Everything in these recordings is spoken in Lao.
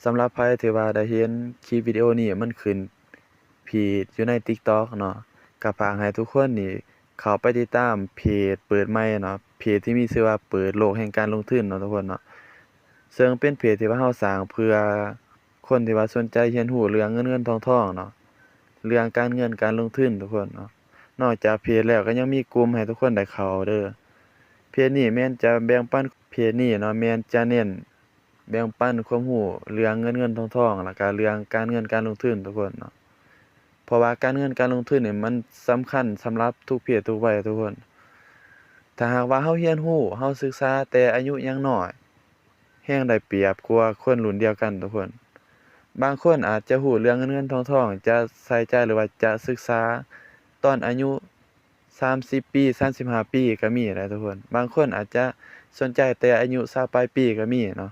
ສຳລັບໃຜທີ່ວ່າໄດ້ເຫັນຄລິບວິດີໂອນີ້ ມັນຂຶ້ນ ເພຈຢູ່ໃນ TikTok ເນາະ ກໍຝາກໃຫ້ທຸກຄົນນີ້ເຂົ້າໄປຕິດຕາມເພຈເປີດໃໝ່ເນາະ ເພຈທີ່ມີຊື່ວ່າເປີດໂລກແຫ່ງການລົງທຶນເນາະທຸກຄົນເນາະ ເຊິ່ງເປັນເພຈທີ່ວ່າເຮົາສ້າງເພື່ອຄົນທີ່ວ່າສົນໃຈຮຽນຮູ້ເລື່ອງເງິນເງິນທອງທອງເນາະ ເລື່ອງການເງິນການລົງທຶນທຸກຄົນເນາະ ນອກຈາກເພຈແລ້ວກໍຍັງມີກຸ່ມໃຫ້ທຸກຄົນໄດ້ເຂົ້າເດີ້ ເພຈນີ້ແມ່ນຈະແບ່ງປັນ ເພຈນີ້ເນາະ ແມ່ນຈະເນັ້ນ ແບ່ງປັນຄວາມຮູ້ເລື່ອງເງິນເງິນທອງທອງ ແລ້ວກະເລື່ອງການເງິນການລົງທຶນທຸກຄົນເນາະ ເພາະວ່າການເງິນການລົງທຶນນີ້ມັນສຳຄັນສຳລັບທຸກເພດທຸກໄວທຸກຄົນ ຖ້າຫາກວ່າເຮົາຮຽນຮູ້ ເຮົາສຶກສາແຕ່ອາຍຸຍັງນ້ອຍ ແຮງໄດ້ປຽບກວ່າຄົນລຸ້ນດຽວກັນທຸກຄົນ ບາງຄົນອາດຈະຮູ້ເລື່ອງເງິນເງິນທອງທອງ ຈະໃສ່ໃຈ ຫຼືວ່າຈະສຶກສາຕອນອາຍຸ ສາມສິບປີ ສາມສິບຫ້າປີກໍມີໄດ໋ທຸກຄົນ ບາງຄົນອາດຈະສົນໃຈແຕ່ອາຍຸຊາວປາຍປີກໍມີເນາະ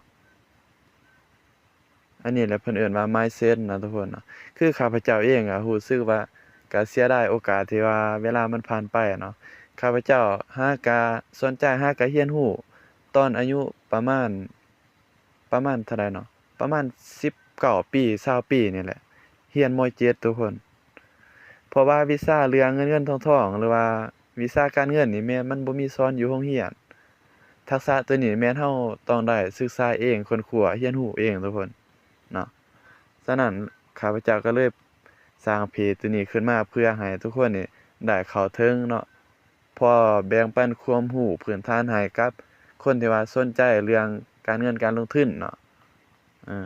ອັນນີ້ແຫຼະເພິ່ນເອີ້ນວ່າ mindset ເນາະທຸກຄົນເນາະ ຄືຂ້າພະເຈົ້າເອງກໍຮູ້ສຶກວ່າກໍເສຍດາຍໂອກາດທີ່ວ່າເວລາມັນຜ່ານໄປເນາະ ຂ້າພະເຈົ້າຫາກະສົນໃຈ ຫາກະຮຽນຮູ້ຕອນອາຍຸປະມານ ປະມານເທົ່າໃດເນາະ ປະມານສິບເກົ້າປີ ຊາວປີນີ້ແຫຼະ ຮຽນ ມ.ເຈັດ ທຸກຄົນ ເພາະວ່າວິຊາເລື່ອງເງິນເງິນທອງທອງ ຫຼືວ່າວິຊາການເງິນນີ້ແມ່ນມັນບໍ່ມີສອນຢູ່ໂຮງຮຽນ ທັກສະໂຕນີ້ແມ່ນເຮົາຕ້ອງໄດ້ສຶກສາເອງ ຄົ້ນຄວ້າ ຮຽນຮູ້ເອງທຸກຄົນເນາະ ສະນັ້ນ ຂ້າພະເຈົ້າກໍເລີຍສ້າງເພຈໂຕນີ້ຂຶ້ນມາ ເພື່ອໃຫ້ທຸກຄົນນີ້ໄດ້ເຂົ້າເຖິງເນາະ ພໍແບ່ງປັນຄວາມຮູ້ພື້ນຖານໃຫ້ກັບຄົນທີ່ວ່າສົນໃຈເລື່ອງການເງິນການລົງທຶນເນາະ ເອີ